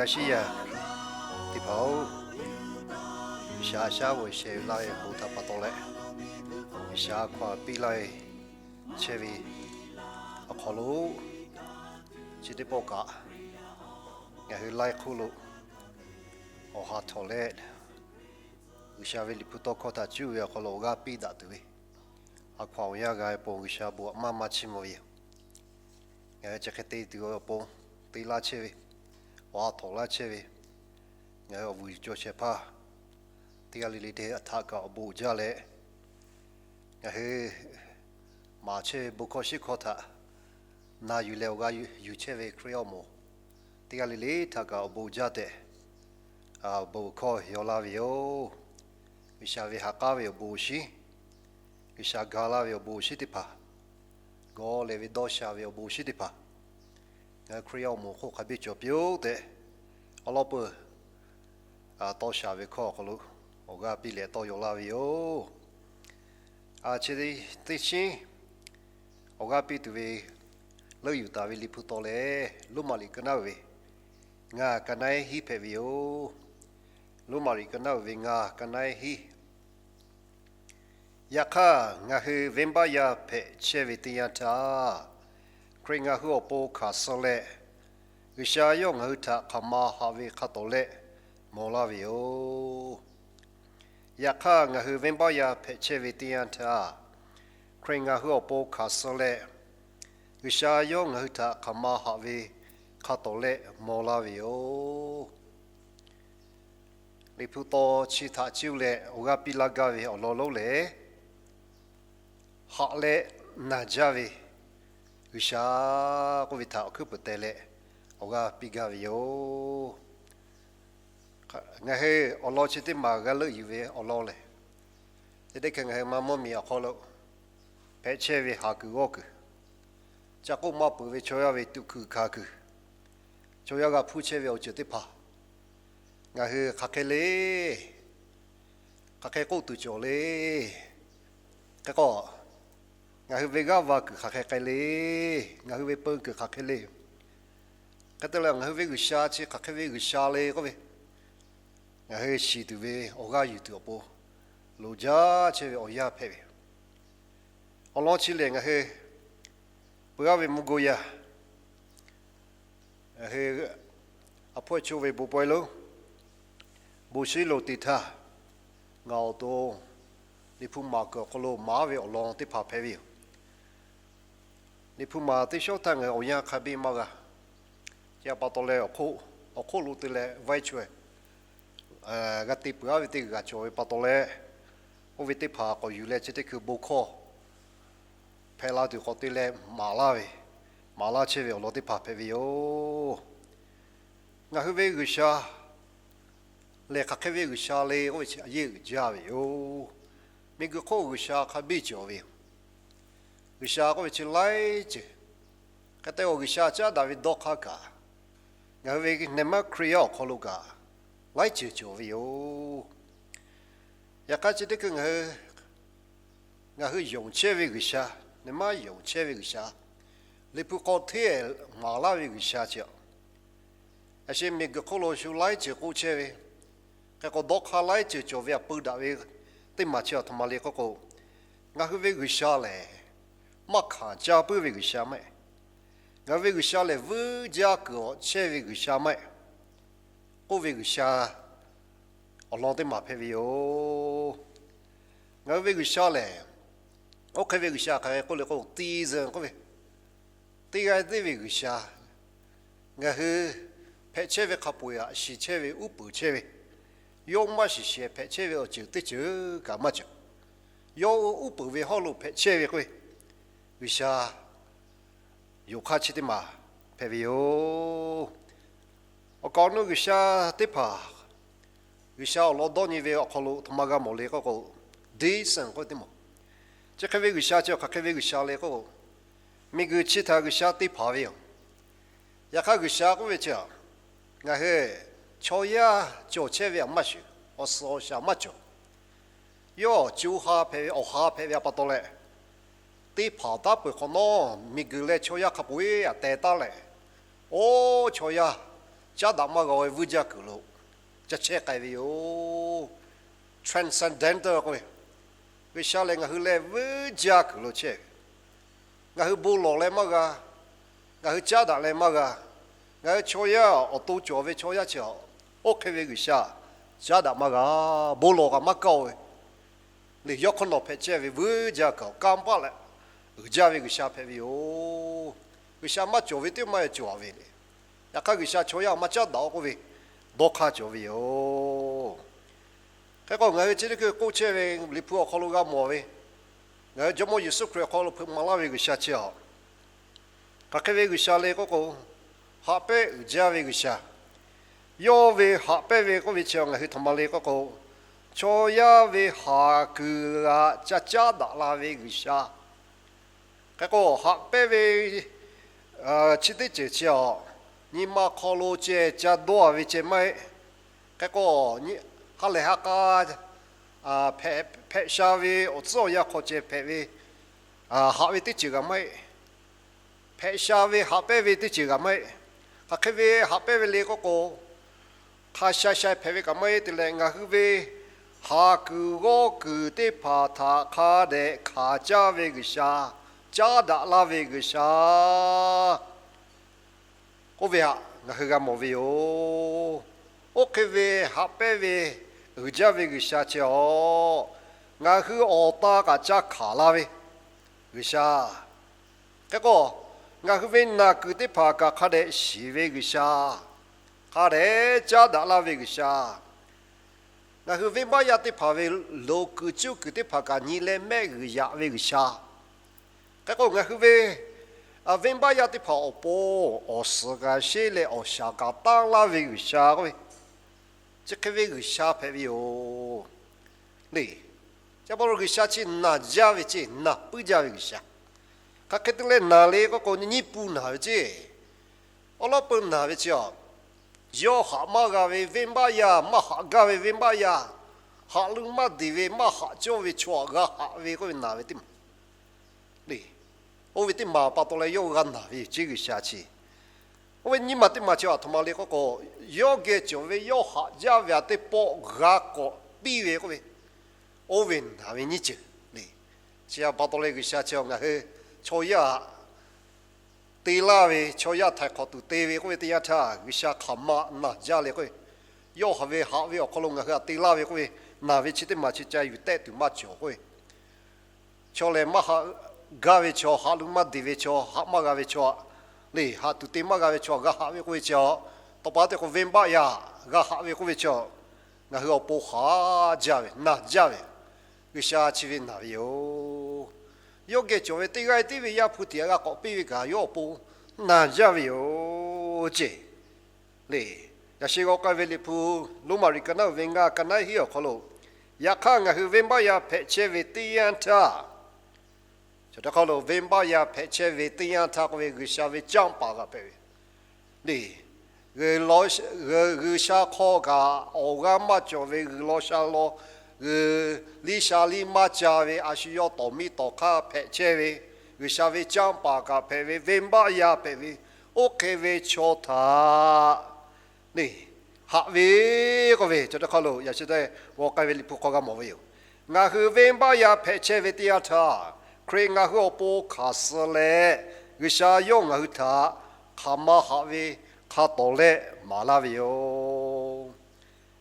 A shu yaˇ teˇ hpaˍ-oˬ, G'uiˬsha a shaˉ g'awˬ sheh ve laˇ ve bon htaꞈ pa taw leh, G'uiˬsha hkawˇ piˇ laˇ ve chehˇ ve awˬ hk'aw lo, chi teˇ pawˆ kaꞈ ngaˬ hui laiˉ hk'oˆ lo awˬ ha htawꞈ leh, G'uiˬsha ve Liꞈ hpu tawˇ hkawˇ htaꞈ cuˇ ve awˬ hk'aw lo awˬ g'aˇ piˇ daꞈ tuˬ ve, a hkaw-anˬ yaˇ g'a ve pon G'uiˬsha bon aꞈ maˇ maˇ chiˇ mvuh ve yoˬ. Ngaˬ hui chi hk'e te tuˬ ve awˬ pon, te laˇ chehˇ ve, awˬ ha htawꞈ laˇ chehˇ ve, ngaˬ hui awˬ vuiˬ cawˬ shehˍ hpaˇ teˇ g'aˇ le le teˇ htaꞈ kaꞈ awˬ bon uiˍ jaˇ leh, ngaˬ hui maˍ chehˇ ve bon hkawˇ shiˉ hkawˇ htaꞈ na yuˬ leh awˬ g'aˇ yuˬ chehˇ ve Hkriꞈ yaˇ awˬ moˍ teˇ g'aˇ le le htaꞈ kaꞈ awˬ bon uiˍ jaˇ tehꞈ, awˬ bon hkawˇ yaw laˇ ve yoˬ. G'uiˬsha ve ha k'aˉ ve awˬ bon awˬ shinˉ, G'uiˬsha ga laˇ ve awˬ bon awˬ shinˉ teˇ hpaˍ, gawˬ lehˬ ve dawˇ sha ve awˬ bon awˬ shinˉ teˇ hpaˍ, ngaˬ hui Hkriꞈ yaˇ awˬ moˍ hk'oˆ hk'a biˇ cawˬ piˇ-oˆ tehꞈ, awˬ lawn peuˬ tawˇ sha ve hkawˇ awˬ hk'aw lo awˬ g'aˇ piˇ leh tawˇ yaw laˇ ve yoˬ. Chi teˇ shinˉ awˬ g'aˇ piˇ tuˬ ve leuˆ yuˬ taˍ ve Liꞈ hpu taw lehˬ, Roˉmaꞈ liꞈ ka naˉ uiˍ ve ngaˬ ka naˉ hiˉ hpehꞈ ve yoˬ. Roˉmaꞈ liꞈ ka naˉ uiˍ ve ngaˬ ka naˉ hiˉ. Yaꞈ hk'aˇ, ngaˬ hui venˇbaˆ yaˇ hpehꞈ chehˇ ve teˇ yanˇ htaˇ, Hkriꞈ ngaˬ hui awˬ pon hkanˍ suh leh, G'uiˬsha yawˇ ngaˬ hui htaꞈ hk'aˬ ma haꞈ ve hk'a tawˍ lehˆ mawˬ laˇ ve yoˬ. Yaꞈ hk'aˇ, ngaˬ hui venˇbaˆ yaˇ hpehꞈ chehˇ ve teˇ yanˇ htaˇ, Hkriꞈ ngaˬ hui awˬ pon hkanˍ suh leh, G'uiˬsha yawˇ ngaˬ hui htaꞈ hk'aˬ ma haꞈ ve hk'a tawˍ lehˆ mawˬ laˇ ve yoˬ. Liꞈ hpu taw chi htaꞈ cuˇ leh awˬ g'aˇ piˇ laˇ gaˇ ve awˬ lawn lonˉ lehˬ, haꞈ leh naˬ jaˇ ve G'uiˬsha k'oˆ ve htaꞈ awˬ hkuiˉ peuˬ teh leh awˬ g'aˇ piˇ gaˇ ve yoˬ. Ngaˬ hui awˬ lawn chi teˇ maˬ g'a leuˆ yuˬ ve awˬ lawn lehˬ, teˇ teˇ hk'e ngaˬ hui maˇ mvuhˇ miˬ awˬ hk'aw lo hpehꞈ chehˇ ve haˍ kuiˬ g'awˇ kuiˬ, ca k'oˆ maˇ peuˬ ve chaw yaˇ ve tuꞈ kuiˬ hkanˍ kuiˬ, chaw yaˇ g'a hpuˇ chehˇ ve awˬ ceuˬ teˇ hpaˍ ngaˬ hui hk'aˬ hk'e le, hk'aˬ hk'e k'oˆ tuˬ cawˬ le. Hk'e k'o, ngaˬ hui ve g'aˇ va kuiˬ hk'aˬ hk'e k'ai le, ngaˬ hui ve peu kuiˬ hk'aˬ hk'e le, hk'e te leh ngaˬ hui ve G'uiˬsha chi hk'aˬ hk'e ve G'uiˬsha le k'oˆ ve, ngaˬ hui shiˍ tuˬ ve awˬ g'aˇ yuˬ tuˬ awˬ pon loˍ jaˇ chehˇ ve awˬ yanˇ hpehꞈ ve. Awˬ lawn chi lehˬ, ngaˬ hui peuˬ-aˇ ve mvuhˇ go yaˇ, ngaˬ hui a hpawehˇ cho ve bon pawehˇ lonˉ, bon shiˉ lo te htaˇ, ngaˬ awˬ to Liꞈ hpu maˍ kuiˬ awˬ hk'aw lo maˍ ve awˬ lawn teˇ hpaˍ hpehꞈ ve yoˬ. Liꞈ hpu maˍ teˇ shawˉ htaˇ ngaˬ hui awˬ yanˇ hk'a biˇ maˇ g'a. Chi pa taw leh, awˬ hk'oˆ lo te leh vaiˇ chaweh g'a te peuˬ-aˇ ve teˇ g'aˇ cawˬ ve pa taw leh, oˇ ve teˇ hpaˍ k'awꞈ yuˬ leh chi teˇ hkui bon hkawˇ hpehꞈ la tuˬ k'awꞈ te leh maˍ laˇ ve, maˍ laˇ chehˇ ve awˬ lawn teˇ hpaˍ hpehꞈ ve yoˬ. Ngaˬ hui ve G'uiˬsha lehˬ, hk'aˬ hk'e ve G'uiˬsha le k'oˆ ve chi a yeˇ uiˍ jaˇ ve yoˬ. Miˬguiˬ hk'oˆ G'uiˬsha hk'a biˇ cawˬ ve yoˬ. G'uiˬsha k'oˆ ve chi laiˉ ceuˬ, hk'e te-o G'uiˬsha caˉ daꞈ ve dawˇ hk'aˇ kaꞈ, ngaˬ hui ve nehˬ maˇ Hkriꞈ yaˇ awˬ hk'aw lo kaꞈ laiˉ ceuˬ cawˬ ve yoˬ. Yaꞈ hk'aˇ, chi teˇ hkui ngaˬ hui, ngaˬ hui yonˍ chehˇ ve G'uiˬsha, nehˬ maˇ yonˍ chehˇ ve G'uiˬsha, Liꞈ hpu hk'aw hteˇ maˍ laˇ ve G'uiˬsha chi-a, a shu miˬguiˬ hk'oˆ lo shu laiˉ ceuˬ k'oˆ chehˇ ve, hk'e k'o dawˇ hk'aˇ laiˉ ceuˬ cawˬ ve htaꞈ peu daꞈ ve teˇ maˬ chi a htoꞈ ma le k'oˆ k'o, ngaˬ hui ve G'uiˬsha lehˬ, maˇ hkanˍ caˇ puiˉ ve G'uiˬsha maˇ heˆ. Ngaˬ hui ve G'uiˬsha lehˬ, vuiˇ jaˇ kuiˬ awˬ chehˇ ve G'uiˬsha maˇ heˆ k'oˆ ve G'uiˬsha awˬ lawn teˇ maˬ hpehꞈ ve yoˬ. Ngaˬ hui ve G'uiˬsha lehˬ, oˇ hk'e ve G'uiˬsha hk'aˬ hk'e k'oˆ le k'o, teˇ zuhꞈ k'oˆ ve, teˇ g'aˇ teˇ ve G'uiˬsha, ngaˬ hui hpehꞈ chehˇ ve hk'a peu-eˬ aꞈ shiˍ chehˇ ve uˉ peunˍ chehˇ ve, yawˇ maˇ shiˍ shiˍ hpehꞈ chehˇ ve awˬ ceuˬ teˇ ceuˬ kaꞈ maˇ cawˬ. Yawˇ uˉ peunˍ ve hawˉ lo hpehꞈ chehˇ ve k'oˆ ve, G'uiˬsha yonˍ hk'aˇ chi teˇ maˬ hpehꞈ ve yoˬ. Awˬ kaˍ awˬ nu G'uiˬsha teˇ hpaˍ, G'uiˬsha awˬ lawn dawˇ nyi ve awˬ hk'aw lo htoꞈ ma g'a mawˬ le k'oˆ k'o, deˇ suhˍ k'oˆ ve teˇ mawˬ. Chi hk'e ve G'uiˬsha chi awˬ hk'aˬ hk'e ve G'uiˬsha le k'oˆ k'o, miˬguiˬ chi htaꞈ G'uiˬsha te hpanˍ ve yoˬ. Yaꞈ hk'aˇ, G'uiˬsha k'oˆ ve chi, ngaˬ hui chaw yaˇ cawˬ chehˇ ve aꞈ maˇ shuˍ, awˬ suhˍ awˬ shaˍ maˇ cawˬ. Yawˇ co ha hpehꞈ ve, awˬ ha hpehꞈ ve pa taw leh, teˇ hpaˍ taˉ peuˬ hk'awꞈ nawˉ, miˬguiˬ leh chaw yaˇ hk'a peu-eˬ aꞈ teh taˉ leh, oˇ chaw yaˇ caˉ daꞈ maˇ g'a ve vuiˇ jaˇ kuiˬ lo ca chehˇ k'ai ve yoˬ. Transcendental k'oˆ ve, G'uiˬsha lehˬ ngaˬ hui leh vuiˇ jaˇ kuiˬ lo chehˇ ve. Ngaˬ hui bon lawˬ leh maˇ g'a, ngaˬ hui caˉ daꞈ leh maˇ g'a, ngaˬ hui chaw yaˇ awˬ to cawˬ ve chaw yaˇ chi a, oˇ hk'e ve G'uiˬsha caˉ daꞈ maˇ g'a, bon lawˬ kaꞈ maˇ kaˇ-oˬ ve, lehˬ yawˇ hk'awꞈ nawˬ hpehꞈ chehˇ ve vuiˇ jaˇ kaꞈ kanˇ paˆ leh uiˍ jaˇ ve G'uiˬsha hpehꞈ ve yoˬ. G'uiˬsha maˇ cawˬ ve teˇ maˇ cawˬ-a ve le. Yaꞈ hk'aˇ G'uiˬsha chaw yaˇ maˇ caˉ daꞈ-o k'oˆ ve dawˇ hk'aˇ cawˬ ve yoˬ. Hk'e k'o ngaˬ hui chi teˇ hkui k'oˆ chehˇ ve Liꞈ hpu awˬ hk'aw lo g'a mawˬ ve, ngaˬ hui Jawˇmawˇ Yeˍsuˆ Hkriꞈ awˬ hk'aw lo hpeuꞈ maˍ laˇ ve G'uiˬsha chi a, hk'aˬ hk'e ve G'uiˬsha le k'oˆ k'o, haꞈ pehnˇ uiˍ jaˇ ve G'uiˬsha. Yawˇ ve haꞈ pehnˇ ve k'oˆ ve chi ngaˬ hui htaꞈ ma le k'oˆ k'o, chaw yaˇ ve haˍ kuiˬ g'aꞈ ca caˉ daꞈ la ve G'uiˬsha. Hk'e k'o haꞈ pehnˇ ve chi teˇ ceuˬ chi a, nyi ma hk'aw lo ceh ca dawˇ-a ve ceh maˇ heˆ. Hk'e k'o ha lehˬ ha k'a hpehꞈ sha ve awˬ tcuhˉ awˬ yanˇ hk'aw ceh hpehꞈ ve, haꞈ ve teˇ ceuˬ g'aꞈ maˇ heˆ. Hpehꞈ sha ve haꞈ pehnˇ ve teˇ ceuˬ g'aꞈ maˇ heˆ. Hk'aˬ hk'e ve haꞈ pehnˇ ve le k'oˆ k'o, hk'a sha sha hpehꞈ ve kaꞈ maˇ heˆ te leh, ngaˬ hui ve haˍ kuiˬ g'awˇ kuiˬ teˇ hpaˍ htaꞈ hk'a dehꞈ hkanˍ caˇ ve G'uiˬsha, caˉ daꞈ laˇ ve G'uiˬsha k'oˆ ve htaꞈ ngaˬ hui g'a mawˬ ve yoˬ. Oˇ hk'e ve haꞈ pehnˇ ve uiˍ jaˇ ve G'uiˬsha chi a, ngaˬ hui awˬ ta kaꞈ ca hkanˍ la ve G'uiˬsha. Hk'e k'o, ngaˬ hui ve naˬ kuiˬ teˇ hpaˍ kaꞈ hk'a dehꞈ shiˍ ve G'uiˬsha, hk'a dehꞈ caˉ daꞈ laˇ ve G'uiˬsha. Ngaˬ hui venˇbaˆ yaˇ teˇ hpaˍ ve loˍ kuiˬ cuˇ kuiˬ teˇ hpaˍ kaꞈ nyi leh mehˆ g'uiˬ yaꞈ ve G'uiˬsha. Hk'e k'o ngaˬ hui ve venˇbaˆ yaˇ teˇ hpaˍ awˬ pon awˬ suhˍ kaꞈ sheˉ leh awˬ shaˍ kaꞈ tanˇ laˇ ve G'uiˬsha k'oˆ ve, chi hk'e ve G'uiˬsha hpehꞈ ve yoˬ. Le, chi pa taw G'uiˬsha chi naˬ jaˇ ve ceˇ, naˬ puiˉ jaˇ ve G'uiˬsha. Hk'aˬ hk'e te leh naˬ le k'oˆ k'o, nyiˇ pun naˬ ve ceˇ. Awˉ lawˉ peuˬ naˬ ve chi a, yawˇ haꞈ maˇ g'a ve venˇbaˆ yaˇ, maˇ haꞈ gaˇ ve venˇbaˆ yaˇ, haꞈ leuˇ maˇ deˬ ve, maˇ haꞈ cawˇ ve chaw g'a haꞈ ve k'oˆ ve naˬ ve teˇ maˬ le. Oˇ ve teˇ maˬ pa taw leh yawˇ g'a naˬ ve yoˬ ceˇ G'uiˬsha chi. Oˇ ve nyiˇ maˬ teˇ maˬ chi a htoꞈ ma le k'oˆ k'o, yawˇ geh cawˬ ve yawˇ haꞈ jaˇ ve aꞈ teˇ pawˆ g'a k'awꞈ piˇ ve k'oˆ ve, oˇ ve naˬ ve nyiˇ ceuˬ le. Chi a pa taw leh G'uiˬsha chi a ngaˬ hui chaw yaˇ te laˇ ve, chaw yaˇ htaiˍ hk'awꞈ tuˬ te ve k'oˆ ve teˇ yanˇ htaˇ, G'uiˬsha hk'aˬ ma naˬ jaˇ le k'oˆ ve, yawˇ haꞈ ve haꞈ ve awˬ hk'aw lo ngaˬ hui aꞈ te laˇ ve k'oˆ ve, naˬ ve chi teˇ maˬ chi ca yuˬ tehˆ tuˬ maˇ cawˬ k'oˆ ve, chaw lehˬ maˇ haꞈ gaˇ ve chaw, haꞈ leuˇ maˇ deˬ ve chaw, haꞈ maˇ g'a ve chaw, le haꞈ tuˬ te maˇ g'a ve chaw g'a haꞈ ve k'oˆ ve chi a, tawˇ pa teˇ k'o venˇbaˆ yaˇ g'a haꞈ ve k'oˆ ve chi a, ngaˬ hui awˬ pon haꞈ jaˇ ve, naˬ jaˇ ve, G'uiˬsha chi ve naˬ ve yoˬ. Yawˇ geh cawˬ ve teˇ g'aˇ tiˉ ve Yaˇ hpu tiꞈ g'a k'awꞈ piˇ ve kaꞈ yawˇ awˬ pon naˬ jaˇ ve yoˬ ceˇ. Le, yaꞈ sheh g'aw k'ai ve Liꞈ hpu, Roˉmaꞈ liꞈ ka naˉ uiˍ ve ngaˇ, ka naˉ hiˉ awˬ hk'aw lo, yaꞈ hk'aˇ ngaˬ hui venˇbaˆ yaˇ hpehꞈ chehˇ ve teˇ yanˇ htaˇ, chaw teˇ hk'aw lo venˇbaˆ yaˇ hpehꞈ chehˇ ve teˇ yanˇ htaˇ k'oˆ ve G'uiˬsha ve canˇ paˍ g'a hpehꞈ ve le. G'uiˬsha hk'aw kaꞈ awˬ g'aˇ maˇ cawˬ ve G'uiˬ law sha law, G'uiˬ liˇ sha liˇ maˇ ca ve a shu yawˇ tawˍ miˇ tawˍ hk'aˇ hpehꞈ chehˇ ve, G'uiˬsha ve canˇ paˍ kaꞈ hpehꞈ ve, venˇbaˆ yaˇ hpehꞈ ve, oˇ hk'e ve chaw htaꞈ le haꞈ ve k'oˆ ve, chaw teˇ hk'aw lo yaꞈ sheh teˇ g'aw k'ai ve Liꞈ hpu hk'aw g'a mawˬ ve yoˬ. Ngaˬ hui venˇbaˆ yaˇ hpehꞈ chehˇ ve teˇ yanˇ htaˇ, Hkriꞈ ngaˬ hui awˬ pon hkanˍ suh leh, G'uiˬsha yawˇ ngaˬ hui htaꞈ hk'aˬ ma haꞈ ve hk'a tawˍ lehˆ maˍ laˇ ve yoˬ.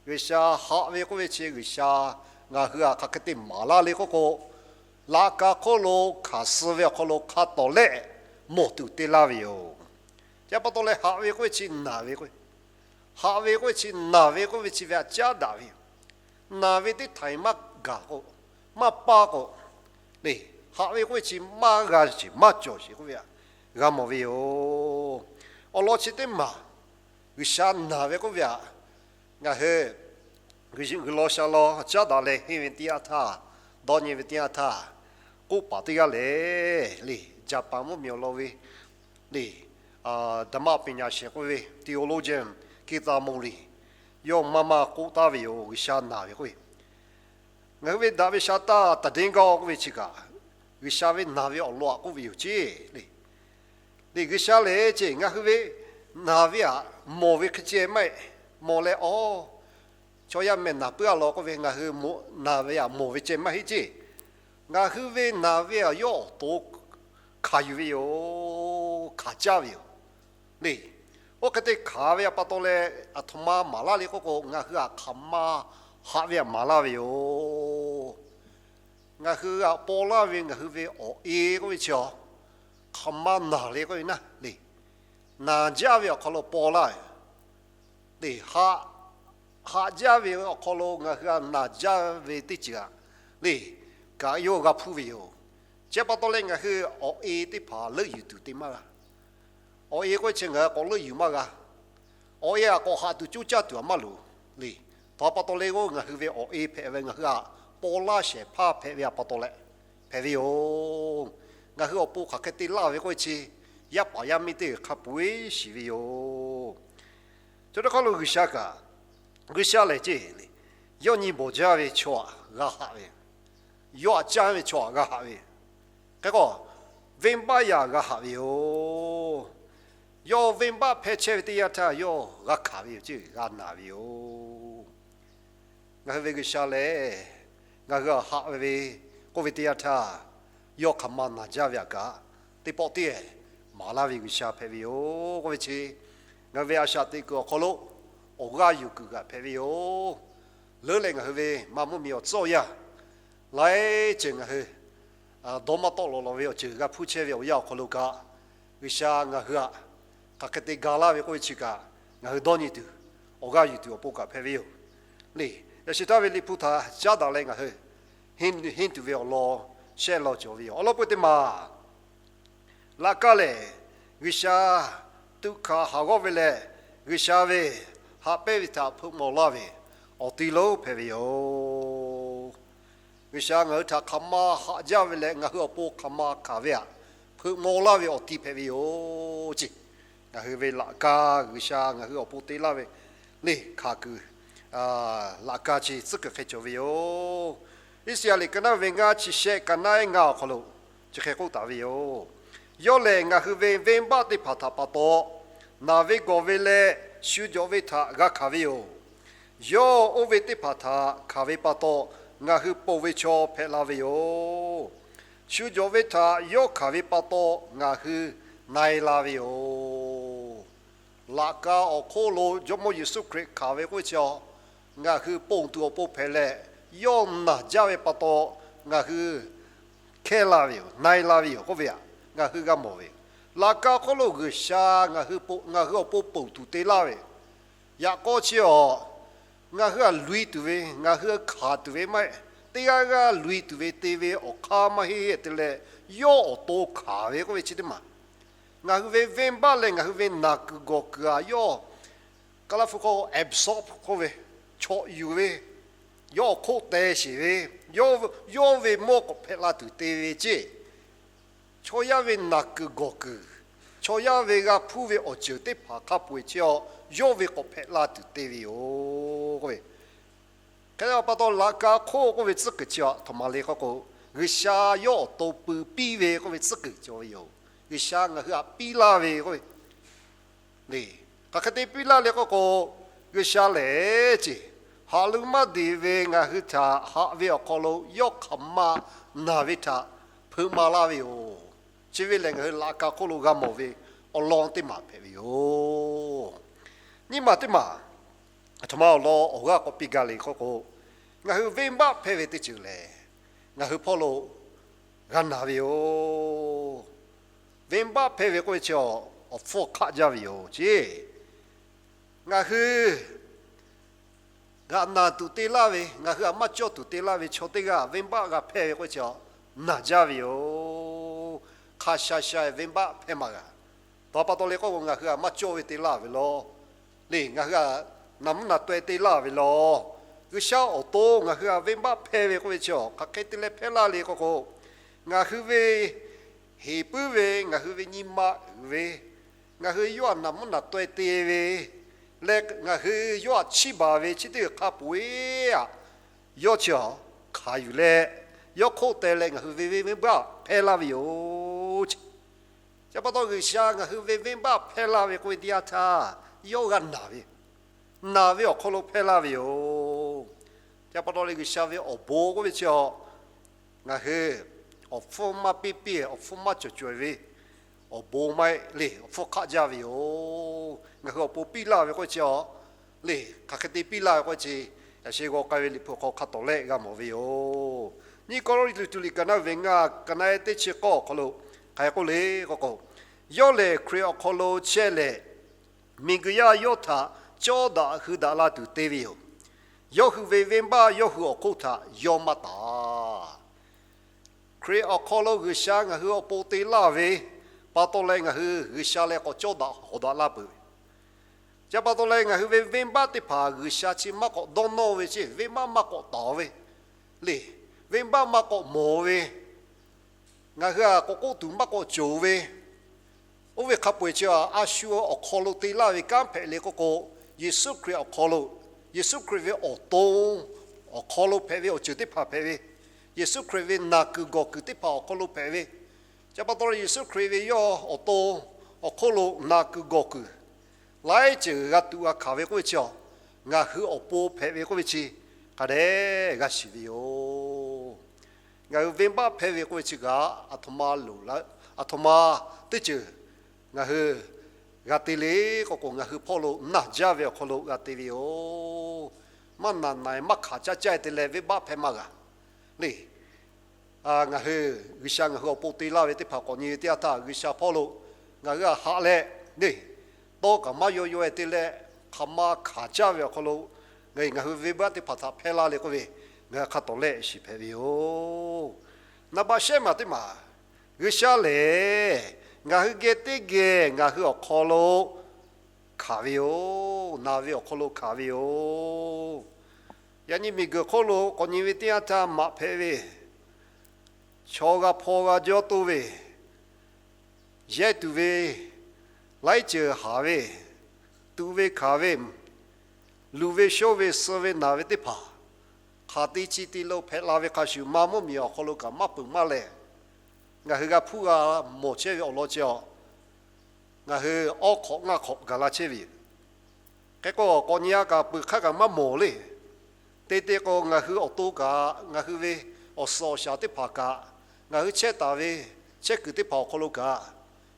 G'uiˬsha haꞈ ve k'oˆ ve chi G'uiˬsha ngaˬ hui htaꞈ hk'aˬ hk'e te maˍ laˇ le k'oˆ k'o, laꞈ ka hk'oˆ lo hkanˍ suh ve awˬ hk'aw lo hk'a tawˍ lehˆ mawˬ tuˬ te laˇ ve yoˬ. Chi pa taw leh haꞈ ve k'oˆ ve chi naˬ ve k'o, haꞈ ve k'oˆ ve chi naˬ ve k'oˆ ve chi ve aꞈ caˉ daꞈ ve yoˬ. Naˬ ve teˇ htaiˍ maˇ gaˬ k'o, maˇ paˇ k'o, le, haꞈ ve k'oˆ ve chi maˇ g'a sheˍ maˇ cawˬ sheˍ k'oˆ ve htaꞈ g'a mawˬ ve yoˬ. Awˬ lawn chi teˇ maˬ G'uiˬsha naˬ ve k'oˆ ve htaꞈ ngaˬ hui G'uiˬ law sha law caˉ daꞈ leh henˇ ve teˇ yanˇ htaˇ, dawˇ nyi ve teˇ yanˇ htaˇ, k'oˆ paˍ teˇ g'aˇ lehˬ le, Jaˍpaˍ mvuhˇmiˬ awˬ lawn ve le, ဓမ္မပညာရှင် k'oˆ ve theologian Kitamori, yawˇ maˇ maˇ k'oˆ taˍ ve yoˬ, G'uiˬsha naˬ ve k'oˆ ve. Ngaˬ hui ve daꞈ ve sha taˇ သီတင်းကောင်း k'oˆ ve chi kaꞈ, G'uiˬsha ve naˬ ve awˬ lawn htaꞈ k'oˆ ve yoˬ ceˇ le. Le G'uiˬsha lehˬ ceˇ, ngaˬ hui ve naˬ ve htaꞈ mawˬ ve hk'e ceh maˇ heˆ. Mawˬ leh, aˬ, chaw yaˇ meh naˬ puiˉ a law k'oˆ ve, ngaˬ hui naˬ ve aꞈ mawˬ ve ceh maˇ heˆ ceˇ. Ngaˬ hui ve naˬ ve aꞈ yawˇ awˬ to hkanˍ yuˬ ve yoˬ. Hkanˍ caˇ ve yoˬ le. Oˇ hk'e te hkanˍ ve aꞈ pa taw leh, aˬ htoꞈ ma maˍ laˇ le k'oˆ k'o, ngaˬ hui aꞈ hk'aˬ ma haꞈ ve aꞈ maˍ laˇ ve yoˬ. Ngaˬ hui aꞈ paw laˇ ve ngaˬ hui ve awˬ e k'oˆ ve chi a, hk'aˬ ma naˬ le k'oˆ ve naˇ le, naˬ jaˇ ve awˬ hk'aw lo paw laˇ ve le. Haꞈ, haꞈ jaˇ ve awˬ hk'aw lo ngaˬ hui aꞈ naˬ jaˇ ve teˇ ceuˬ aꞈ le, kaꞈ yawˇ g'a hpuˇ ve yoˬ. Chi pa taw leh ngaˬ hui awˬ e teˇ hpaˍ leuˆ yuˬ tuˬ te maˇ g'a. Awˬ e k'oˆ ve chi ngaˬ hui k'awꞈ leuˆ yuˬ maˇ g'a. Awˬ e aꞈ k'awꞈ haꞈ tuˬ coˇ caˇ tuˬ aꞈ maˇ loˍ le. Htaꞈ pa taw leh k'o, ngaˬ hui ve awˬ e hpehꞈ ve ngaˬ hui aꞈ paw laˇ shehˍ hpaˇ hpehꞈ ve aꞈ pa taw leh hpehꞈ ve yoˬ. Ngaˬ hui awˬ pon hk'aˬ hk'e te laˇ ve k'oˆ ve chi, yaˇ paˍ yaˇ miˇ teˇ g'uiˬ hk'a peu-eˬ shiˍ ve yoˬ. Chaw teˇ hk'aˇ lo G'uiˬsha kaꞈ, G'uiˬsha lehˬ ceˇ le, yawˇ nyi bawˬ jaˇ ve chaw aꞈ g'a haꞈ ve, yawˇ aꞈ caˇ ve chaw aꞈ g'a haꞈ ve. Hk'e k'o, venˇbaˆ yaꞈ g'a haꞈ ve yoˬ. Yawˇ venˇbaˆ hpehˇ chehˇ ve teˇ yanˇ htaˇ yawˇ g'a hkanˍ ve yoˬ ceˇ, g'a naˬ ve yoˬ. Ngaˬ hui ve G'uiˬsha lehˬ, ngaˬ hui aꞈ haꞈ ve k'oˆ ve teˇ yanˇ htaˇ, yawˇ hk'aˬ ma naˬ jaˇ ve aꞈ kaꞈ, teˇ pawˆ tiˉ maˍ laˇ ve G'uiˬsha hpehꞈ ve yoˬ k'oˆ ve chi, ngaˬ hui ve a shaꞈ teꞈ kuiˬ awˬ hk'aw lo awˬ g'aˇ yuˬ kuiˬ g'aꞈ hpehꞈ ve yoˬ. Leuˉ leh ngaˬ hui ve maˇ mvuhˇmiˬ awˬ tcuhˉ awˬ yanˇ laiˉ ceuˬ ngaˬ hui dawˇ maˇ tawˆ lawˬ lawˬ ve awˬ ceuˬ g'a hpuˇ chehˇ ve awˬ yanˇ awˬ hk'aw lo kaꞈ, G'uiˬsha ngaˬ hui aꞈ hk'aˬ hk'e te ga laˇ ve k'oˆ ve chi kaꞈ, ngaˬ hui dawˇ nyi tuˬ awˬ g'aˇ yuˬ tuˬ awˬ pon kaꞈ hpehꞈ ve yoˬ le. Yaꞈ sheh htaˇ ve Liꞈ hpu htaꞈ caˉ daꞈ leh ngaˬ hui henˇ tuˬ ve awˬ lawn shehˆ lawn cawˬ ve yoˬ. Awˬ lawn peu teˇ maˬ laꞈ kaˇ lehˬ, G'uiˬsha tuꞈ hkanˍ haˍ g'awˇ ve leh, G'uiˬsha ve haꞈ pehnˇ ve htaꞈ hpeuꞈ maw laˇ ve awˬ ti lonˉ hpehꞈ ve yoˬ. G'uiˬsha ngaˬ hui htaꞈ hk'aˬ ma haꞈ jaˇ ve leh, ngaˬ hui awˬ pon hk'aˬ ma hkanˍ ve htaꞈ hpeuꞈ maw laˇ ve awˬ ti hpehꞈ ve yoˬ ceˇ. Ngaˬ hui ve laꞈ ka G'uiˬsha ngaˬ hui awˬ pon te laˇ ve le hkanˍ kuiˬ, laꞈ ka chi tcuhˉ kuiˬ hk'e cawˬ ve yoˬ. Iˉsaˍyaˆ liꞈ ka naˉ ve ngaˇ chi shehˆ ka naˉ eˉ ngaˇ awˬ hk'aw lo chi hk'e k'oˆ taˍ ve yoˬ. Yawˇ lehˬ, ngaˬ hui ve venˇbaˆ teˇ hpaˍ htaꞈ pa taw naˬ ve gawˬ ve leh shu jawꞈ ve htaꞈ g'a hkanˍ ve yoˬ. Yawˇ oˇ ve teˇ hpaˍ htaꞈ hkanˍ ve pa taw, ngaˬ hui ponˬ ve chaw hpehꞈ la ve yoˬ. Shu jawꞈ ve htaꞈ yawˇ hkanˍ ve pa taw, ngaˬ hui na e la ve yoˬ. Laꞈ ka awˬ hk'oˆ lo Jawˇmawˇ Yeˍsuˆ Hkriꞈ hkanˍ ve k'oˆ ve chi a, ngaˬ hui ponˬ tuˬ awˬ pon hpehꞈ leh, yawˇ naˬ jaˇ ve pa taw, ngaˬ hui hkehˇ la ve yoˬ, na e la ve yoˬ k'oˆ ve htaꞈ ngaˬ hui g'a mawˬ ve yoˬ. Laꞈ ka hk'oˆ lo G'uiˬsha ngaˬ hui awˬ pon ponˬ tuˬ te laˇ ve yoˬ. Yaꞈ k'aw chi a, ngaˬ hui aꞈ luiˬ tuˬ ve, ngaˬ hui hkanˍ tuˬ ve maˇ heˆ. Teˇ g'aˇ g'aˇ luiˬ tuˬ ve te ve awˬ hk'aˇ maˇ heˆ te leh, yawˇ awˬ to hkanˍ ve k'oˆ ve chi teˇ maˬ, ngaˬ hui ve venˇbaˆ leh ngaˬ hui ve naˬ kuiˬ gawˬ kuiˬ aꞈ yawˇ Kaˍlaˍ hpu hk'aw absorb k'oˆ ve, chawꞈ yuˬ ve, yawˇ awˬ hk'oˆ teh sheˍ ve, yawˇ ve mawˇ k'awꞈ hpehꞈ la tuˬ te ve ceˇ. Chaw yaˇ ve naˬ kuiˬ gawˬ kuiˬ, chaw yaˇ ve g'a hpuˇ ve awˬ ceuˬ teˇ hpaˍ hk'a peu-eˬ chi a, yawˇ ve k'awꞈ hpehꞈ la tuˬ te ve yoˬ k'oˆ ve. Hk'e te pa taw, laꞈ ka hk'oˆ k'oˆ ve tcuhˉ kuiˬ chi a htoꞈ ma le k'oˆ k'o, G'uiˬsha yawˇ awˬ to pui piˇ ve k'oˆ ve tcuhˉ kuiˬ cawˬ ve yoˬ. G'uiˬsha ngaˬ hui htaꞈ piˇ laˇ ve k'oˆ ve le. Hk'aˬ hk'e te piˇ laˇ le k'oˆ k'o, G'uiˬsha lehˬ ceˇ, haꞈ lu maˇ deꞈ ve ngaˬ hui htaꞈ haꞈ ve awˬ hk'aw lo yawˇ hk'aˬ ma naˬ ve htaꞈ hpeuꞈ maˍ laˇ ve yoˬ. Chi ve lehˬ, ngaˬ hui laꞈ ka hk'oˆ lo g'a mawˬ ve awˬ lawn teˇ maˬ hpehꞈ ve yoˬ. Nyiˇ maˬ teˇ maˬ, aˬ htoꞈ ma awˬ lawn awˬ g'aˇ k'awꞈ piˇ gaˇ le k'oˆ k'o, ngaˬ hui venˇbaˆ hpehˇ ve teˇ ceuˬ lehˬ, ngaˬ hui hpawˇ lo g'a naˬ ve yoˬ. Venˇbaˆ hpehˇ ve k'oˆ ve chi awˬ hpfuhˇ hk'aˆ jaˇ ve yoˬ ceˇ. Ngaˬ hui g'aꞈ naˬ tuˬ te laˇ ve, ngaˬ hui aꞈ maˇ cawˇ tuˬ te laˇ ve chaw teˇ g'aˇ venˇbaˆ g'a hpehˇ ve k'oˆ ve chi a, naˬ jaˇ ve yoˬ. Hk'a sha sha venˇbaˆ hpehˇ maˇ g'a. Htaꞈ pa taw le k'oˆ k'o, ngaˬ hui aꞈ maˇ cawˇ ve te laˇ ve lawˬ le, ngaˬ hui aꞈ naˬ mvuhˇ naˬ taweh te laˇ ve lawˬ. G'uiˬsha awˬ to ngaˬ hui aꞈ venˇbaˆ hpehˇ ve k'oˆ ve chi a, hk'aˬ hk'e te leh hpehˇ laˇ le k'oˆ k'o, ngaˬ hui ve heˍ puiˉ ve, ngaˬ hui ve nyi ma uiˍ ve, ngaˬ hui yawˇ aꞈ naˬ mvuhˇ naˬ taweh te ve leh, ngaˬ hui yawˇ aꞈ chiˇ baˬ ve chi teˇ g'uiˬ hk'a peu-eˬ aꞈ, yawˇ chi a hkanˍ yuˬ leh, yawˇ hk'oˆ teh leh ngaˬ hui ve venˇbaˆ hpehˇ laˇ ve yoˬ. Chi pa taw, G'uiˬsha ngaˬ hui ve venˇbaˆ hpehˇ laˇ ve k'oˆ ve teˇ yanˇ htaˇ, yawˇ g'a naˬ ve, naˬ ve awˬ hk'aw lo hpehˇ laˇ ve yoˬ. Chi pa taw leh G'uiˬsha ve awˬ bon k'oˆ ve chi a, ngaˬ hui awˬ hpfuhˇ maˇ piˇ piˇ, awˬ hpfuhˇ maˇ cawˬ cawˬ ve awˬ bon maˇ heˆ le, awˬ hpfuhˇ hk'aˆ jaˇ ve yoˬ. Ngaˬ hui awˬ pon piˇ laˇ ve k'oˆ ve chi a, le, hk'aˬ hk'e te piˇ laˇ ve k'oˆ ve chi, yaꞈ sheh g'aw k'ai ve Liꞈ hpu awˬ hk'aw hk'a tawˍ lehˆ g'a mawˬ ve yoˬ. Nyiˇ Kawˇrenˍhtuˆ liꞈ ka naˆ ve ngaˇ, ka naˆ eˉ teˇ chi k'awˇ awˬ hk'aw lo hk'aˬ hk'e k'oˆ le k'o k'o, yawˇ lehˬ Hkriꞈ awˬ hk'aw lo chehˇ leh, miˬguiˬ yaˇ yawˇ htaꞈ cawˇ daꞈ hui daꞈ la tuˬ te ve yoˬ. Yawˇ hui ve venˇbaˆ yawˇ hui awˬ hk'oˆ htaꞈ yawˇ maˇ taˍ. Hkriꞈ awˬ hk'aw lo G'uiˬsha ngaˬ hui awˬ pon te laˇ ve pa taw leh, ngaˬ hui G'uiˬsha leh k'awꞈ cawˇ daꞈ hawˍ daꞈ laˇ peuˬ ve. Chi pa taw leh ngaˬ hui ve venˇbaˆ teˇ hpaˍ G'uiˬsha chi maˇ k'awꞈ dawˇ nawˇ ve ceˇ, venˇbaˆ maˇ k'awꞈ taˍ ve le, venˇbaˆ maˇ k'awꞈ mawˬ ve, ngaˬ hui a k'awꞈ k'oˆ tuˬ maˇ k'awꞈ cawˬ ve, oˇ ve hk'a peu-eˬ chi a shu awˬ hk'aw lo te laˇ ve kanˉ hpehꞈ le k'oˆ k'o, Yeˍsuˆ Hkriꞈ awˬ hk'aw lo, Yeˍsuˆ Hkriꞈ ve awˬ to awˬ hk'aw lo hpehꞈ ve awˬ ceuˬ teˇ hpaˍ hpehꞈ ve, Yeˍsuˆ Hkriꞈ ve naˬ kuiˬ gawˬ kuiˬ teˇ hpaˍ awˬ hk'aw lo hpehꞈ ve, chi pa taw leh Yeˍsuˆ Hkriꞈ ve yawˇ awˬ to awˬ hk'oˆ lo naˬ kuiˬ gawˬ kuiˬ laiˉ ceuˬ g'a tuꞈ g'a hkanˍ ve k'oˆ ve chi a, ngaˬ hui awˬ pon hpehꞈ ve k'oˆ ve chi hk'a dehꞈ g'a shiˍ ve yoˬ. Ngaˬ hui venˇbaˆ hpehˇ ve k'oˆ ve chi kaꞈ, aˬ htoꞈ ma loˍ la, aˬ htoꞈ ma teˇ ceuˬ ngaˬ hui g'a te le k'oˆ k'o, ngaˬ hui hpawˇ lo naˬ jaˇ ve awˬ hk'aw lo g'a te ve yoˬ. Maˇ naˬ naˬ-e maˇ hkanˍ caˇ caˇ-e te leh venˇbaˆ hpehˇ maˇ g'a le. Ngaˬ hui, G'uiˬsha ngaˬ hui awˬ pon te laˇ ve teˇ hpaˍ k'awꞈ nyi ve teˇ yanˇ htaˇ, G'uiˬsha hpawˇ lo ngaˬ hui a haꞈ leh le, tawˇ kaꞈ maˇ yaw yaw-e te leh, hk'aˬ ma hkanˍ caˇ ve awˬ hk'aw lo ngaˬ hui venˇbaˆ teˇ hpaˍ htaꞈ hpehˇ laˇ le k'oˆ ve, ngaˬ hui hk'a tawˍ lehˆ shiˍ hpehꞈ ve yoˬ. Naˍ baꞈ shehˉ maˬ teˇ maˬ, G'uiˬsha lehˬ ngaˬ hui geh teˇ geh ngaˬ hui awˬ hk'aw lo hkanˍ ve yoˬ. Naˬ ve awˬ hk'aw lo hkanˍ ve yoˬ. Yaꞈ nyi miˬguiˬ hk'oˆ lo k'awꞈ nyi ve teˇ yanˇ htaˇ maꞈ hpehꞈ ve, chaw g'a hpaw g'a jawˇ toˇ ve, yehˇ tuˬ ve, laiˉ ceuˬ haˍ ve, tuꞈ ve hkanˍ ve, luˬ ve shoˇ ve, suh ve naˬ ve teˇ hpaˍ, hk'aˬ te chi te lo hpehꞈ la ve hk'a shuˍ, maˇ mvuhˇ miˬ awˬ hk'aw lo kaꞈ maˇ peuˬ maˇ leh, ngaˬ hui g'a hpuˇ g'a mawˬ chehˇ ve awˬ lawn chi a, ngaˬ hui awˉ hk'awꞈ ngaˇ hk'awꞈ gaˬ la chehˇ ve yoˬ. Hk'e k'o, k'awꞈ nyi a kaꞈ peuˬ hk'aˇ kaꞈ maˇ mawˬ le. Te te k'o, ngaˬ hui awˬ to kaꞈ, ngaˬ hui ve awˬ suhˍ awˬ shaˍ teˇ hpaˍ kaꞈ, ngaˬ hui chehˇ taˍ ve chehˇ kuiˬ teˇ hpaˍ awˬ hk'aw lo kaꞈ,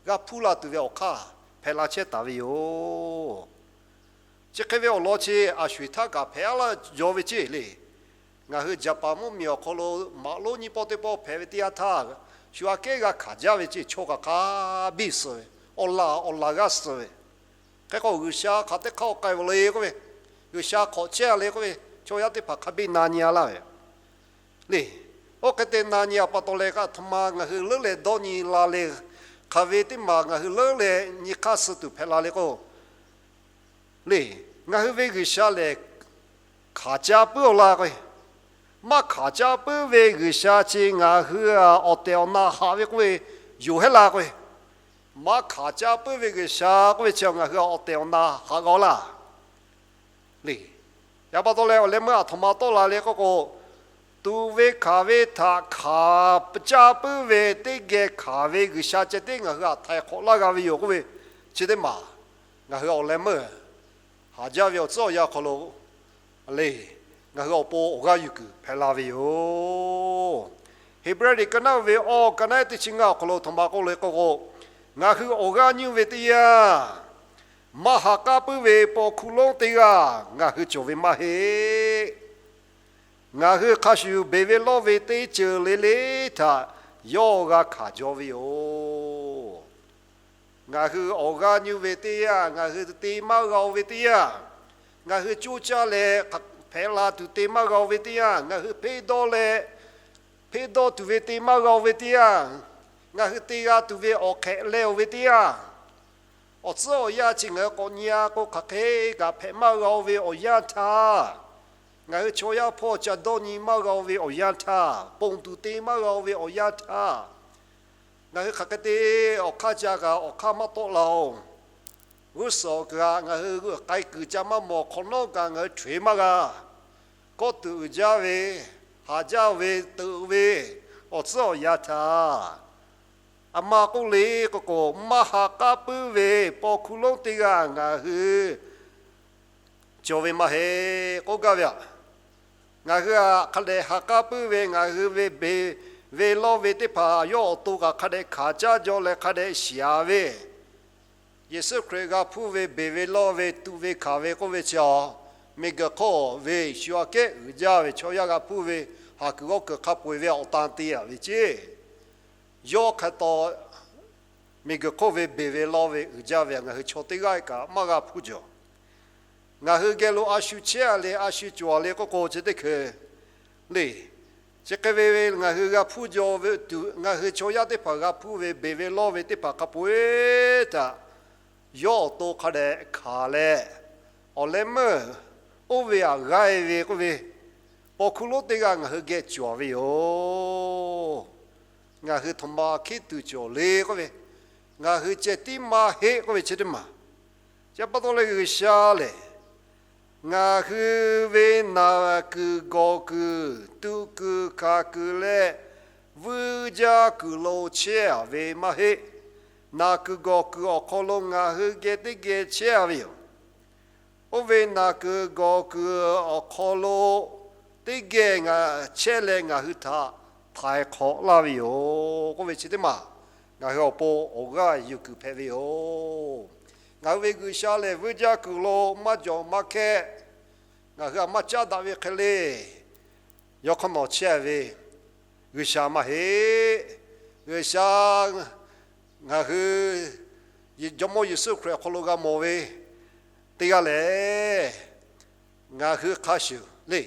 g'a hpuˇ la tuˬ ve awˬ hk'aˇ hpehꞈ la chehˇ taˍ ve yoˬ. Chi hk'e ve awˬ lawn chi a sho-eˬ htaˇ kaꞈ hpehꞈ a laˇ jaw ve ceˇ le. Ngaˬ hui Jaˍpaˍ mvuhˇ miˬ awˬ hk'aw lo maꞈ lonˉ nyiˇ pawˆ teˇ pawˆ hpehꞈ ve teˇ yanˇ htaˇ, shu aꞈ kehˉ g'a hkanˍ jaˇ ve ceˇ, chaw hk'aˬ hk'a biˇ suh ve, awˬ laˬ awˬ laˬ g'aˇ suh ve. Hk'e k'o, G'uiˬsha hk'aˬ teˇ hk'aˇ k'ai ve le k'oˆ ve, G'uiˬsha hk'awꞈ chehˇ a le k'oˆ ve, chaw yaˇ teˇ hpaˍ hk'a biˇ na nyi a laˇ ve le. Oˇ hk'e te na nyi a pa taw leh, aˬ htoꞈ ma ngaˬ hui leuˉ leh dawˇ nyi la le, hk'aˬ ve teˇ maˬ ngaˬ hui leuˉ leh nyi hk'aˇ suh tuˬ hpehꞈ la le k'o le, ngaˬ hui ve G'uiˬsha lehˬ hkanˍ caˇ puiˉ-aw laˇ k'o, maˇ hkanˍ caˇ puiˉ ve G'uiˬsha chi ngaˬ hui a awˬ tehˬ awˬ na haꞈ ve k'oˆ ve yoˬ hehˉ la k'o, maˇ hkanˍ caˇ puiˉ ve G'uiˬsha k'oˆ ve chi ngaˬ hui awˬ tehˬ awˬ na haꞈ g'a-aw laˇ le. Yaꞈ pa taw leh awˬ leh meuˇ aˬ htoꞈ ma tawˆ la le k'oˆ k'o, tuꞈ ve hkanˍ ve htaꞈ hkanˍ caˇ puiˉ ve teˇ geh hkanˍ ve G'uiˬsha ceh tiˉ ngaˬ hui htaꞈ htaiˍ hk'awꞈ laˇ g'a ve yoˬ k'oˆ ve, chi teˇ maˬ ngaˬ hui awˬ leh meuˇ haˍ jaˇ ve awˬ tcuhˉ awˬ yanˇ hk'aw lo le, ngaˬ hui awˬ pon awˬ g'aˇ yuˬ kuiˬ hpehꞈ la ve yoˬ. Heˍbrehˇ liꞈ ka naˆ ve awˬ ka naˆ teˇ chi ngaˇ awˬ hk'aw lo aˬ htoꞈ ma k'oˆ le k'oˆ k'o, ngaˬ hui awˬ g'aˇ nyiˇ ve teˇ yanˇ, maˇ ha k'aˉ puiˉ ve paw hkuˇ lonˉ teˇ g'aˇ ngaˬ hui cawˬ ve maˇ heˆ. Ngaˬ hui hk'a shuˍ beˬ ve lawˇ ve teˇ ceuˬ le le htaꞈ yawˇ g'a hkanˍ jaw ve yoˬ. Ngaˬ hui awˬ g'aˇ nyiˇ ve teˇ yanˇ, ngaˬ hui te maˇ g'a-o ve teˇ yanˇ, ngaˬ hui coˇ caˇ leh hpehꞈ la tuˬ te maˇ g'a-o ve teˇ yanˇ, ngaˬ hui hpeˇ dawˇ leh hpeˇ dawˇ tuˬ ve te maˇ g'a-o ve teˇ yanˇ, ngaˬ hui te g'a tuˬ ve awˬ hk'ehꞈ leh-o ve teˇ yanˇ, awˬ tcuhˉ awˬ yanˇ chi ngaˬ hui k'awꞈ nyi-a k'o, hk'aˬ hk'e kaꞈ hpehꞈ maˇ g'a-o ve awˬ yanˇ htaˇ, ngaˬ hui chaw yaˇ hpawˇ ca dawˇ nyi maˇ g'a-o ve awˬ yanˇ htaˇ, ponˬ tuˬ te maˇ g'a-o ve awˬ yanˇ htaˇ, ngaˬ hui hk'aˬ hk'e te awˬ hk'aˇ ca kaꞈ awˬ hk'aˇ maˇ tawˆ la-oˬ. G'uˇ suhˍ kaꞈ ngaˬ hui k'ai kuiˬ ca maˇ mawˬ, hk'awꞈ nawˉ kaꞈ ngaˬ hui hto-e maˇ g'a. Kawˇ tuꞈ uiˍ jaˇ ve, haˍ jaˇ ve, teuꞈ ve awˬ tcuhˉ awˬ yanˇ htaˇ, A ma k'oˆ le k'oˆ k'o, maˇ ha k'aˉ puiˉ ve paw hkuˇ lonˉ teˇ g'aˇ ngaˬ hui cawˬ ve maˇ heˆ k'oˆ gaˇ ve aꞈ. Ngaˬ hui aꞈ hk'a dehꞈ ha k'aˉ puiˉ ve, ngaˬ hui ve beˬ ve lawˇ ve teˇ hpaˍ yawˇ awˬ to kaꞈ hk'a dehꞈ hkanˍ caˇ jaw leh hk'a dehꞈ shiˍ ve, Yeˍsuˆ Hkriꞈ g'a hpuˇ ve beˬ ve lawˇ ve tuꞈ ve hkanˍ ve k'oˆ ve chi a, miˬguiˬ hk'oˆ ve shu aꞈ kehˉ uiˍ jaˇ ve chaw yaˇ g'a hpuˇ ve, haˍ kuiˬ g'awˇ kuiˬ hk'a peu-eˬ ve awˬ tan te-a ve ceˇ. Yawˇ hk'e taw, miˬguiˬ hk'oˆ ve beˬ ve lawˇ ve uiˍ jaˇ ve ngaˬ hui chaw teˇ g'aˇ kaꞈ maˇ g'a hpuˇ jaw. Ngaˬ hui geh lo a shu chehˇ-a le, a shu cawˬ-a le k'oˆ k'o, chi teˇ hkui le, chi hk'e ve ngaˬ hui g'a hpuˇ jaw ve tuˬ, ngaˬ hui chaw yaˇ teˇ hpaˍ g'a hpuˇ ve beˬ ve lawˇ ve teˇ hpaˍ hk'a peu-eˬ htaꞈ yawˇ awˬ to hk'a dehꞈ hkanˍ leh, awˬ leh meuˇ oˇ ve aꞈ g'aˇ-e ve k'oˆ ve, paw hkuˇ lonˉ teˇ g'aˇ ngaˬ hui geh cawˬ ve yoˬ. Ngaˬ hui htaꞈ ma hkiˉ tuˬ cawˬ le k'oˆ ve, ngaˬ hui ceh tiˉ maˇ heˆ k'oˆ ve chi teˇ maˬ. Chi pa taw leh G'uiˬsha lehˬ, ngaˬ hui ve naˬ kuiˬ gawˬ kuiˬ, tuꞈ kuiˬ hkanˍ kuiˬ leh vuiˇ jaˇ kuiˬ lo chehˇ-a ve maˇ heˆ. Naˬ kuiˬ gawˬ kuiˬ awˬ hk'aw lo ngaˬ hui geh teˇ geh chehˇ-a ve yoˬ. Oˇ ve naˬ kuiˬ gawˬ kuiˬ awˬ hk'aw lo teˇ geh ngaˬ chehˇ leh ngaˬ hui htaꞈ htaiˍ hk'awꞈ laˇ ve yoˬ k'oˆ ve chi teˇ maˬ ngaˬ hui awˬ pon awˬ g'aˇ yuˬ kuiˬ hpehꞈ ve yoˬ. Ngaˬ hui ve G'uiˬsha lehˬ, vuiˇ jaˇ kuiˬ lo maˇ jawˬ maˇ hkehˇ, ngaˬ hui aꞈ maˇ caˉ daꞈ ve hk'e le, yawˇ hk'awꞈ nawˬ chehˇ ve G'uiˬsha maˇ heˆ. G'uiˬsha ngaˬ hui Jawˇmawˇ Yeˍsuˆ Hkriꞈ awˬ hk'aw lo g'a mawˬ ve teˇ g'aˇ lehˬ, ngaˬ hui hk'a shuˍ le,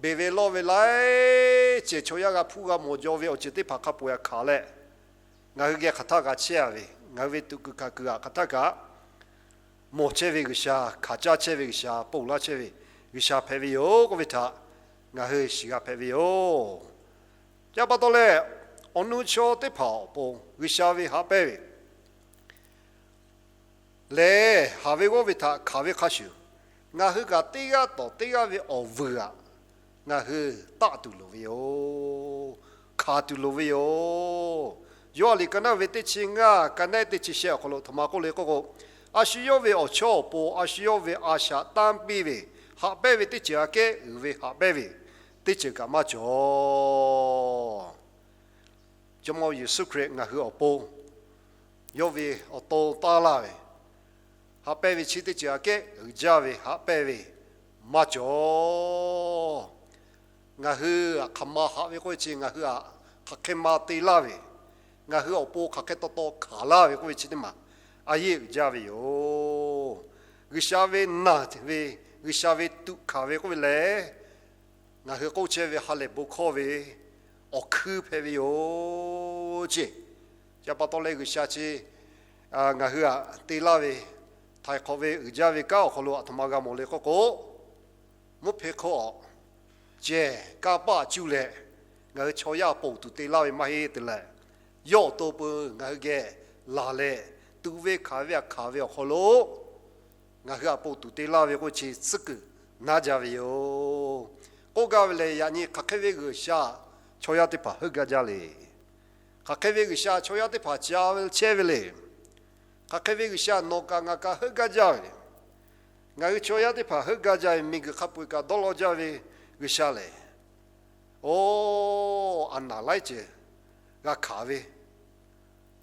beˬ ve lawˇ ve laiˉ ceuˬ chaw yaˇ g'a hpuˇ g'a mawˬ jaw ve awˬ ceuˬ teˇ hpaˍ hk'a peu-eˬ hkanˍ leh, ngaˬ hui geh hk'aˬ htaˇ g'a chehˇ-a ve, ngaˬ hui ve tuꞈ kuiˬ hkanˍ kuiˬ aꞈ hk'aˬ htaˇ kaꞈ mawˬ chehˇ ve G'uiˬsha, hkanˍ caˇ chehˇ ve G'uiˬsha, ponˬ laˇ chehˇ ve G'uiˬsha hpehꞈ ve yoˬ k'oˆ ve htaꞈ ngaˬ hui shiˍ g'a hpehꞈ ve yoˬ. Chi pa taw leh, awˬ nu chaw teˇ hpaˍ awˬ pon G'uiˬsha ve haꞈ pehnˇ ve lehˬ, haˍ ve g'awˇ ve htaꞈ hkanˍ ve hk'a shuˍ, ngaˬ hui kaꞈ teˇ g'aˇ tawˍ teˇ g'aˇ ve awˬ vuiˬ aꞈ ngaˬ hui taˆ tuˬ loˍ ve yoˬ. Hkanˍ tuˬ loˍ ve yoˬ. Yoˇhanˬ liꞈ ka naˉ ve teˇ chi ngaˇ, ka naˉ teˇ chi shehˆ awˬ hk'aw lo htaꞈ ma k'oˆ le k'oˆ k'o, a shu yawˇ ve awˬ chawˇ awˬ pon a shu yawˇ ve a shaꞈ tanˇ piˇ ve, haꞈ pehnˇ ve teˇ ceuˬ aꞈ kehˉ uiˍ ve haꞈ pehnˇ ve teˇ ceuˬ kaꞈ maˇ cawˬ. Jawˇmawˇ Yeˍsuˆ Hkriꞈ ngaˬ hui awˬ pon yawˇ ve awˬ to taˇ laˇ ve, haꞈ pehnˇ ve chi teˇ ceuˬ aꞈ kehˉ uiˍ jaˇ ve haꞈ pehnˇ ve maˇ cawˬ. Ngaˬ hui aꞈ hk'aˬ ma haꞈ ve k'oˆ ve chi, ngaˬ hui aꞈ hk'aˬ hk'e ma te laˇ ve, ngaˬ hui awˬ pon hk'aˬ hk'e taw taw hkanˍ laˇ ve k'oˆ ve chi teˇ maˬ a yehˉ uiˍ jaˇ ve yoˬ. G'uiˬsha ve naˬ ve, G'uiˬsha ve tuꞈ hkanˍ ve k'oˆ ve lehˬ, ngaˬ hui k'oˆ chehˇ ve ha lehˬ bon hkawˇ ve awˬ hkuiˇ hpehꞈ ve yoˬ ceˇ. Chi pa taw leh G'uiˬsha chi ngaˬ hui aꞈ te laˇ ve, htaiˍ hk'awꞈ ve uiˍ jaˇ ve kanˉ awˬ hk'aw lo aˬ htoꞈ ma g'a mawˬ le k'oˆ k'o, mvuhˇ hpe hk'oˆ awˬ cehˬ kanˇ paˆ cuˇ leh ngaˬ hui chaw yaˇ ponˬ tuˬ te laˇ ve maˇ heˆ te leh, yawˇ awˬ to peuˬ ngaˬ hui geh laˬ leh, tuꞈ ve hkanˍ ve aꞈ hkanˍ ve awˬ hk'aw lo ngaˬ hui aꞈ ponˬ tuˬ te laˇ ve k'oˆ ve chi tcuhˉ kuiˬ naˉ jaˇ ve yoˬ. K'oˆ gaˇ ve lehˬ, yaꞈ nyi hk'aˬ hk'e ve G'uiˬsha chaw yaˇ teˇ hpaˍ heuˆ gaˇ jaˇ le. Hk'aˬ hk'e ve G'uiˬsha chaw yaˇ teˇ hpaˍ ca chehˇ ve le. Hk'aˬ hk'e ve G'uiˬsha nawˬ kaꞈ ngaˬ kaꞈ heuˆ gaˇ jaˇ ve le. Ngaˬ hui chaw yaˇ teˇ hpaˍ heuˆ gaˇ jaˇ ve, miˬguiˬ hk'a peu-eˬ kaꞈ dawˇ law jaˇ ve G'uiˬsha lehˬ, oˇ, a naˍ laiˉ ceuˬ g'a hkanˍ ve,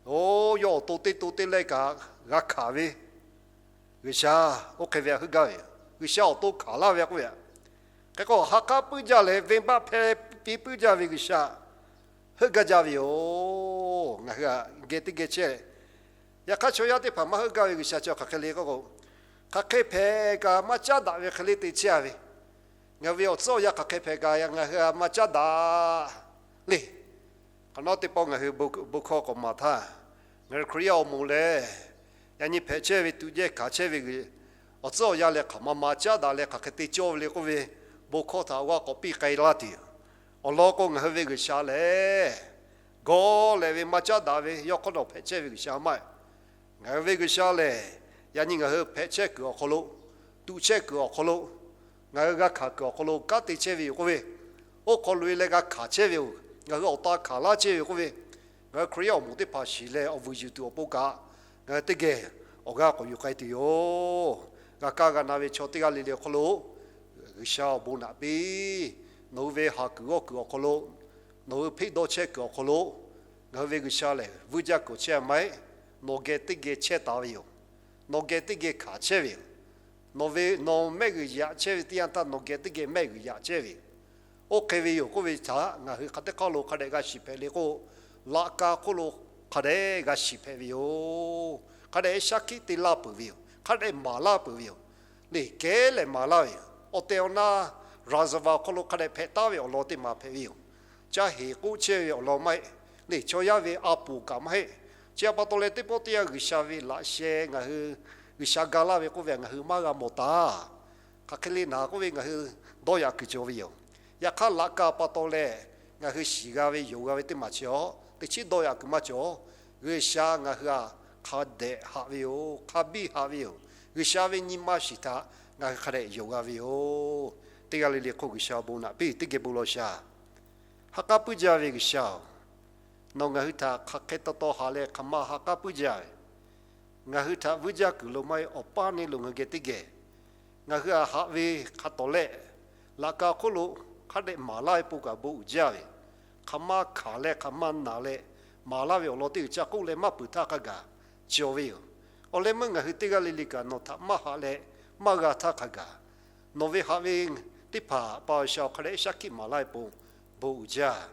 oˇ, yawˇ awˬ to teˇ to teˇ leh kaꞈ g'a hkanˍ ve G'uiˬsha, oˇ hk'e ve heuˆ gaˇ ve yoˬ. G'uiˬsha awˬ to hkanˍ laˇ ve k'oˆ ve aꞈ, hk'e k'o ha k'aˉ puiˉ jaˇ leh venˇbaˆ hpehˇ piˇ puiˉ jaˇ ve G'uiˬsha heuˆ gaˇ jaˇ ve yoˬ. Ngaˬ hui aꞈ geh teˇ geh chehˇ. Yaꞈ hk'aˇ chaw yaˇ teˇ hpaˍ maˇ heuˆ gaˇ ve G'uiˬsha chi hk'aˬ hk'e le k'oˆ k'o, hk'aˬ hk'e hpehꞈ kaꞈ maˇ caˉ daꞈ ve hk'e le te chehˇ-a ve, ngaˬ hui ve awˬ tcuhˉ awˬ yanˇ hk'aˬ hk'e hpehꞈ kaꞈ ngaˬ hui maˇ caˉ daꞈ le. K'aw nawˉ teˇ pawˆ ngaˬ hui bon hkawˇ k'awꞈ maˍ htaˇ, ngaˬ hui Hkriꞈ yaˇ awˬ moˍ lehˬ, yaꞈ nyi hpehꞈ chehˇ ve tuꞈ jehˇ hkanˍ chehˇ ve awˬ tcuhˉ awˬ yanˇ leh hk'aˬ ma ma caˉ daꞈ leh hk'aˬ hk'e te cawˇ ve le k'oˆ ve, bon hkawˇ htaꞈ g'a k'awꞈ piˇ k'ai laˇ tuˬ yoˬ. Awˬ lawn k'o, ngaˬ hui ve G'uiˬsha lehˬ, gawˇ lehꞈ ve maˇ caˉ daꞈ ve yawˇ hk'awꞈ nawˬ hpehꞈ chehˇ ve G'uiˬsha maˇ heˆ. Ngaˬ hui ve G'uiˬsha lehˬ, yaꞈ nyi ngaˬ hui hpehꞈ chehˇ kuiˬ awˬ hk'aw lo, tuꞈ chehˇ kuiˬ awˬ hk'aw lo, ngaˬ hui g'a hkanˍ kuiˬ awˬ hk'aw lo kanˉ te chehˇ ve yoˬ k'oˆ ve, oˇ hk'aw loꞈ-e leh g'a hkanˍ chehˇ ve yoˬ. Ngaˬ hui awˬ ta hkanˍ laˇ chehˇ ve yoˬ k'oˆ ve, Ngaˬ hui Hkriꞈ yaˇ awˬ moˍ teˇ hpaˍ shiˍ leh awˬ vuiˬ yuˬ tuˬ awˬ pon kaꞈ, ngaˬ hui teˇ geh awˬ g'aˇ k'awꞈ yuˬ k'ai tuˬ yoˬ. G'a kaˇ g'a na ve chaw teˇ g'aˇ le le awˬ hk'aw lo, G'uiˬsha awˬ bon naꞈ piˇ. Nawˬ hui ve haˍ kuiˬ g'awˇ kuiˬ awˬ hk'aw lo, nawˬ hui hpeˆ dawˇ chehˇ kuiˬ awˬ hk'aw lo, ngaˬ hui ve G'uiˬsha lehˬ vuiˇ jaˇ kuiˬ chehˇ maˇ heˆ. Nawˬ geh teˇ geh chehˇ taˍ ve yoˬ. Nawˬ geh teˇ geh hkanˍ chehˇ ve yoˬ. Nawˬ ve, nawˬ mehˆ g'uiˬ yaꞈ chehˇ ve teˇ yanˇ htaˇ nawˬ geh teˇ geh mehˆ g'uiˬ yaꞈ chehˇ ve yoˬ. Oˇ hk'e ve yoˬ k'oˆ ve htaꞈ ngaˬ hui hk'aˬ teˇ hk'aˇ lo hk'a dehꞈ g'a shiˍ hpehꞈ le k'o, laꞈ ka hk'oˆ lo hk'a dehꞈ g'a shiˍ hpehꞈ ve yoˬ. Hk'a dehꞈ shaˉ hkiˆ te laˇ peuˬ ve yoˬ. Hk'a dehꞈ maˍ laˇ peuˬ ve yoˬ. Neˇ kehˉ lehˬ maˍ laˇ ve yoˬ. Awˬ tehˬ awˬ na raˍzaˍvaˍ awˬ hk'aw lo hk'a dehꞈ hpehꞈ taˉ ve awˬ lawn teˇ maˬ hpehꞈ ve yoˬ. Caˇ heˍ k'oˆ chehˇ ve awˬ lawn maˇ heˆ. Neˇ chaw yaˇ ve a poˍ kaꞈ maˇ heˆ. Chi a pa taw leh teˇ pawˆ teˇ yanˇ G'uiˬsha ve laꞈ sheh ngaˬ hui G'uiˬsha ga laˇ ve k'oˆ ve ngaˬ hui maˇ g'a mawˬ taˍ. Hk'aˬ hk'e le naˍ k'oˆ ve ngaˬ hui dawˇ yaꞈ kuiˬ cawˬ ve yoˬ. Yaꞈ hk'aˇ laꞈ ka pa taw leh ngaˬ hui shiˍ g'a ve yonˍ g'a ve teˇ maˬ chi awˬ teˇ chiˉ dawˇ yaꞈ kuiˬ maˇ cawˬ. G'uiˬsha ngaˬ hui htaꞈ hk'a dehꞈ haꞈ ve yoˬ. Hk'a biˇ haꞈ ve yoˬ. G'uiˬsha ve nyi ma shiˍ htaꞈ ngaˬ hui hk'a dehꞈ yonˍ g'a ve yoˬ. Teˇ g'aˇ le le hk'oˆ G'uiˬsha awˬ bon naꞈ piˇ. Teˇ geh bon lawˬ shaˍ. Ha k'aˉ puiˉ jaˇ ve G'uiˬsha-oˬ, nawˬ ngaˬ hui htaꞈ hk'aˬ hk'e taw taw haꞈ leh hk'aˬ ma ha k'aˉ puiˉ jaˇ ve, ngaˬ hui htaꞈ vuiˇ jaˇ kuiˬ lo maˇ heˆ, awˬ paˇ neˇ lo ngaˬ hui geh teˇ geh ngaˬ hui htaꞈ haꞈ ve hk'a tawˍ leh, laꞈ ka hk'oˆ lo hk'a dehꞈ maˍ laˇ ve pon kaꞈ bon uiˍ jaˇ ve, hk'aˬ ma hkanˍ leh hk'aˬ ma naˬ leh maˍ laˇ ve awˬ lawn teˇ g'uiˬ ca k'oˆ leh maˇ peuˬ htaˇ hk'a gaˬ cawˬ ve yoˬ. Awˬ leh meuˇ ngaˬ hui teˇ g'aˇ le le kaꞈ nawˬ htaꞈ maˇ haꞈ leh maˇ g'a htaˇ hk'a gaˬ, nawˬ ve haꞈ ve teˇ hpaˍ a pa awˬ sha-oˬ hk'a dehꞈ shaˉ hkiˆ maˍ laˇ ve pon bon uiˍ jaˇ.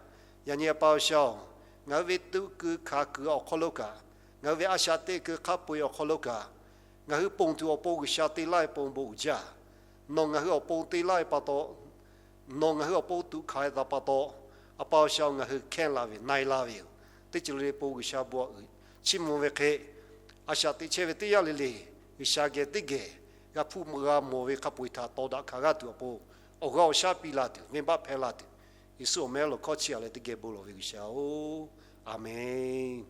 Yaꞈ nyi a pa awˬ sha-oˬ, ngaˬ hui ve tuꞈ kuiˬ hkanˍ kuiˬ awˬ hk'aw lo kaꞈ, ngaˬ hui ve a shaꞈ teꞈ kuiˬ hk'a peu-eˬ awˬ hk'aw lo kaꞈ, ngaˬ hui ponˬ tuˬ awˬ pon G'uiˬsha te laˇ ve pon bon uiˍ jaˇ. Nawˬ ngaˬ hui awˬ pon te laˇ ve pa taw, nawˬ ngaˬ hui awˬ pon tuꞈ hkanˍ ve htaꞈ pa taw, a pa awˬ sha-oˬ, ngaˬ hui hkehˇ la ve na-e laˇ ve yoˬ. Teˇ ceuˬ le le pon G'uiˬsha bon uiˍ chiˇ mvuh ve hk'e, a shaꞈ teꞈ chehˇ ve teˇ yanˇ le le G'uiˬsha geh teˇ geh g'a hpuˇ g'a mawˬ ve hk'a peu-eˬ htaꞈ tawˍ daꞈ hkanˍ g'aˇ tuˬ awˬ pon awˬ g'aˇ awˬ shaˉ piˇ la tuˬ, venˇbaˆ hpehˇ la tuˬ, Yeˍsuˆ awˬ meh lawˬ hkawˇ chiˇ aꞈ leh teˇ geh bon lawˬ ve G'uiˬsha-oˬ, aˬ menˍ.